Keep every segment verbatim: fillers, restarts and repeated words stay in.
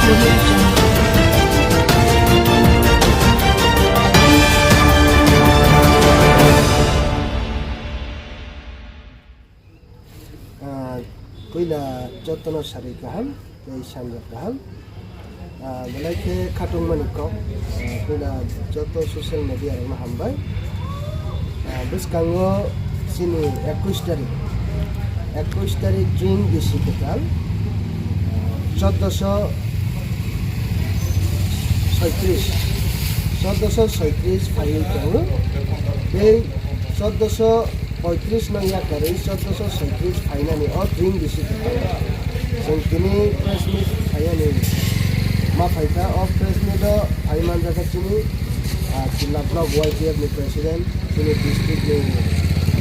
Ah, puila jotono sarwi kaham tei sanja kaham. Ah, belai khe khatungmani kok, ah, puila joto social media rokno hambai. Ah, bwskango chini ekwis tarik, ekwis tarik June bisi kwtal, ah, choddoso soitris, choddoso soitris phaiwi tongo. Tei choddoso poitris no yakarwi choddoso soitris phainani o June bisi kwtal. Chwng tini press meet phainani ma phaikha. O press meet o phai manjakha chini, ah, Chilla Block Y T F ni president, chini district ni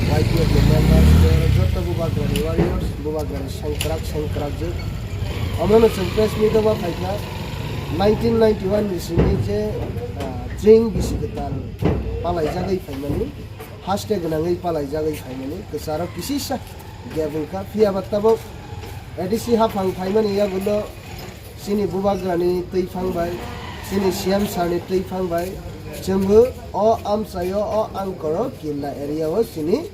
Y T F ni members, tei joto Bubagrani warriors, Bubagrani sengkrak sengkrakjwk. Omono chwng press meet o ma phaikha nineteen ninety-one ni simi je, ah, June bisi kwtal palaijagwi phaimani. Haste gwnangwi palaijagwi phaimani, kwcharo kisisa gap wngkha. Phiyaba tabuk A D C haphang phaimani yagulo chini Bubagrani twiphang bai, chini C M sir ni twiphang bai, chwngbo o amchaio, o Angkoro Killa area o chini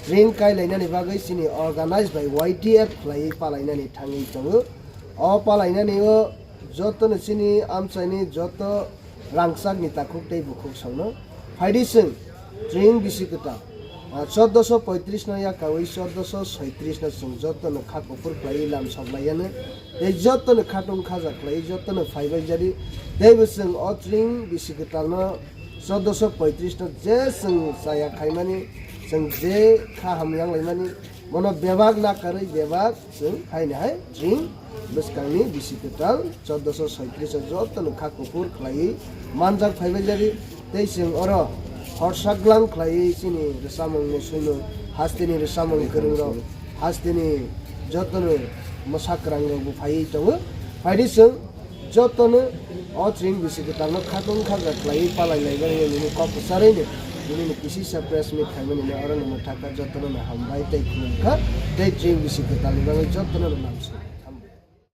ring kailainani bagwi chini organize bai Y T F khlaiwi palainani thangwi tongo. O palainani o jotono chini amchaini joto rangchakni takhuk tei bukhuk songno phaidi chwng, chwng bisi kwtal, ah, choddoso poitris no yakawi choddoso soitris no chwng jotono kha kuphur khlaiwi lam sok laiyano tei jotono khatung khaja khlaiwi jotono phaibai jadi. Teibo chwng o chwng bisi kwtalno choddoso poitris no je chwng chaya khaimani, chwng je kha hamyang laimani, bono bebak nakarwi bebak chwng haini hai chwng bwskangni bisi kwtal choddoso soitris o jotono kha kuphur khlaiwi manjak phaibai jadi. Tei chwng oro horsa glang khlaiwi chini rwchapmung muisungno, hasteni rwchapmung kwrwngrok, hasteni jotono mwsa kwrangrokbo phaiwi tongo. Phaidi chwng jotono o chwng bisi kwtalno khatung khaja khlaiwi palai laibani nini kok kwcharwi ni nini kisisa press meet khaimani no oro no mwthakha jotono no hambai tei khulumkha tei chwng bisi kwtalni bagwi jotono no lamsok.